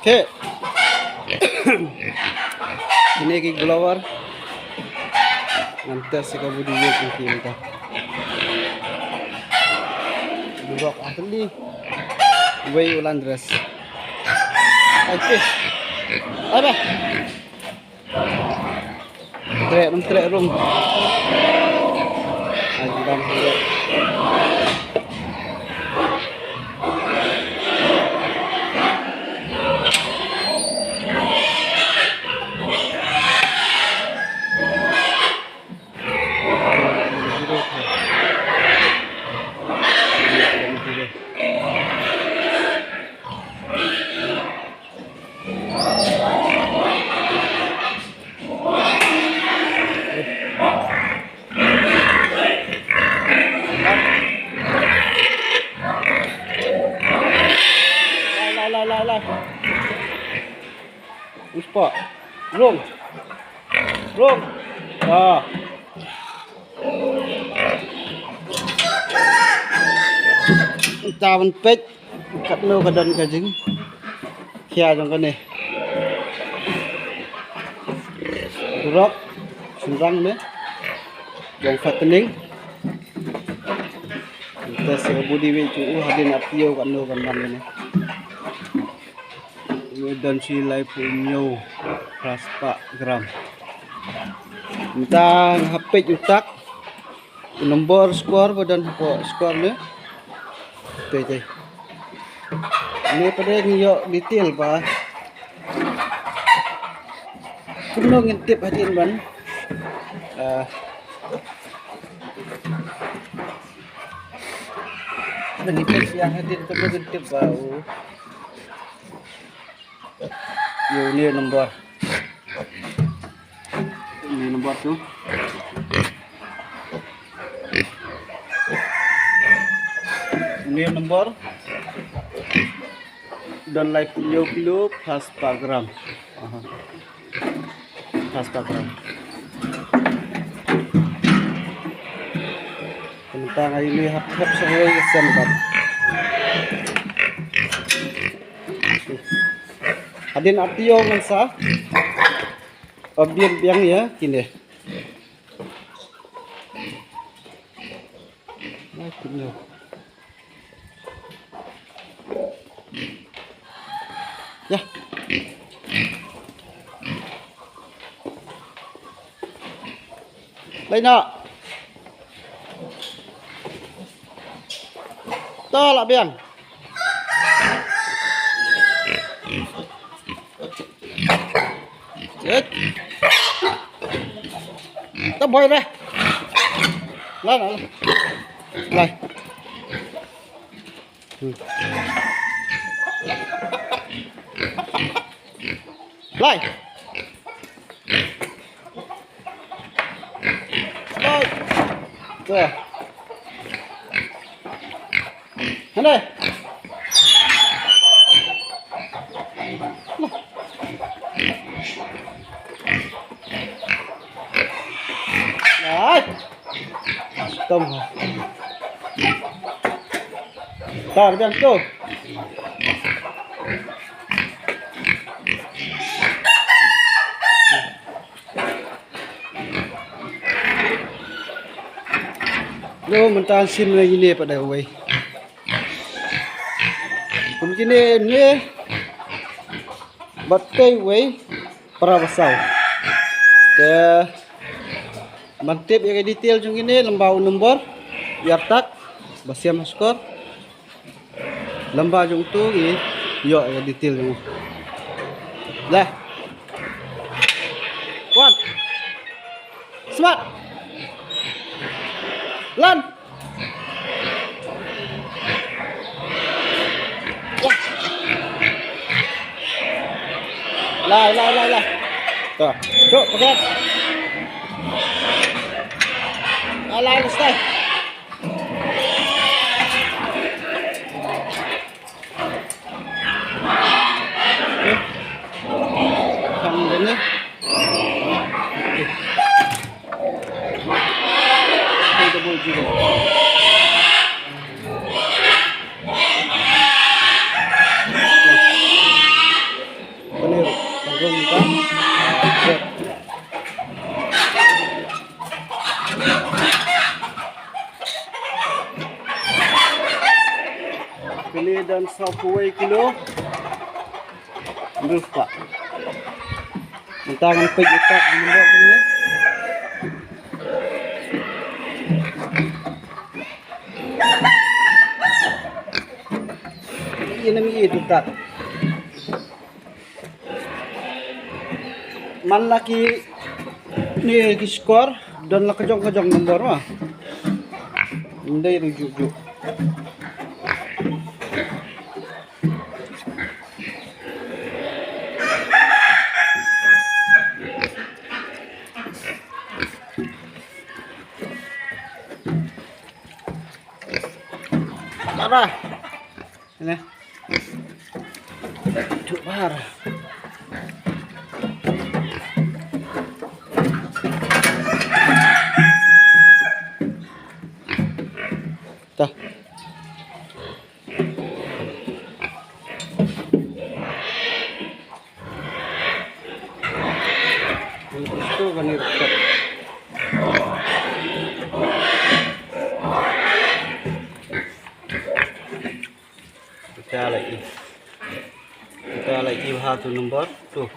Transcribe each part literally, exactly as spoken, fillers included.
Okay. Kine ki glowworm. Ngan test ïa ka body weight jong ki mynta. Durok ah tylli. Wei u Landres. Okay. Ai ba. Treh, ym treh rum. Ai, dang treh. Lai, lai, lai, lai, lai. Us pa. Rung. Rung. Ah. Ta ban peit. Katno ka don ka jingkhia jong kane. Durok shynrang ne. Jong fattening. Test ïa ka body weight jong u hadien ap ïew katno kan man kane. U don shi laiphew hynñiew phra spah gram. Mynta nga hap peit u tak. U nombor score ba don hapoh score ne. Te te. Ne pat ngi ïoh detail ba kumno ngin tip hadien ban. Ah. Ban ngin tip ïa hadien kumno ngin tip ba u. Ïa une nombor. Une nombor tu. Une nombor. Don laiphew hynñiew kilo phra spah gram. Aha. Phra spah gram. Tang ïa une hap hap sa hoi ka sem kan. Hadien ap ïew ngan sa. Ap biang biang ïa kine. Ai, kine. Ïa. Lai na. Ta la biang. Chết. Tao bơi ra. Lai, lai. Lai. Lai. Lai. Tuh. Hane. Lai. Tom. Tar biang tu. Lo mynta shim na ine pat da uwei. Kum kine ne bad tei uwei para ba saw. Te ban tip ïa ka detail jong kine lem bad u nombor ïa tak ba siam ha score. Lem bad jong tu ngi ïoh ïa ka detail jong u. Leh. Wan. Smart. Lan. Lai, lai, lai, lai. Tuh, cuk, pakai. Lai, lai, stay. Khang dene. Double zero. Kawei kilo. Hynriew spah. Mynta ngan peit ïa ka nombor kumne. Ïa na mi ïa tu tak. Man la ki ne ki skor don la ka jong ka jong nombor ma. Ndai rujuk juk. Tara. Sini. Cuk bar. Tah. Itu kan itu. Kita lagi. Kita lagi ha tu nombor tu.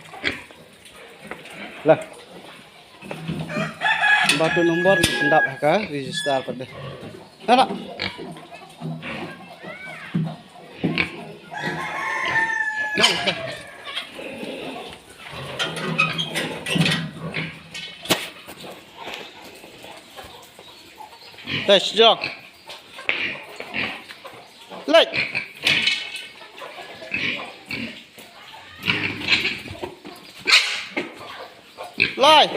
Lah. Ba tu nombor ni pyndap ha ka register pat deh. Nah, nah. Test jok. Lek. Lai.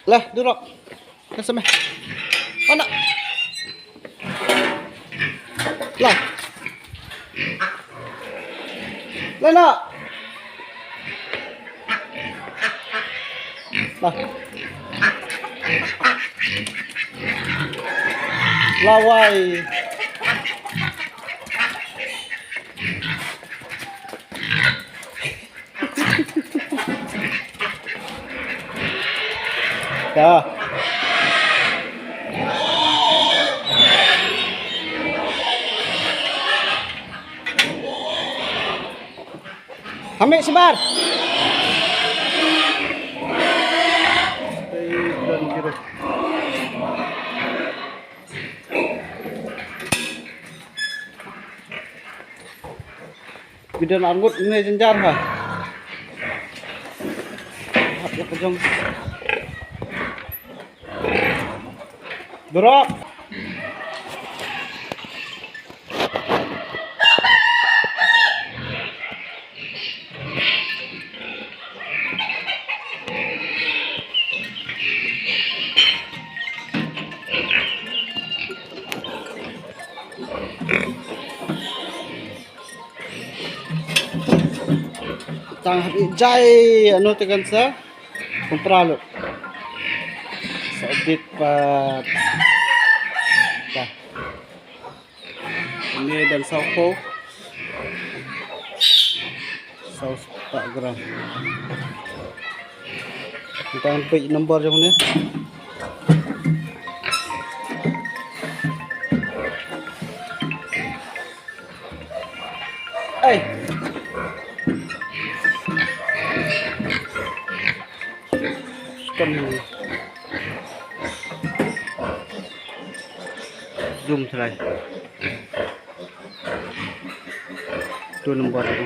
Lah, durok. Ka sa meh. Anak. Lah. Lah, nak. Lah. Lawai. Ka. Hamit sebar. Gidan arngut ne jenjar ha. Hap ïa ka jong. Dorok. Tang hap ïa jai ano te kan sa. Kumpra lut. Sa update pat. Ka. Ini dan saw ko. Saw spah gram. Kita ambil nombor jong ni. Ei. Kan zoom try. Tu nombor tu.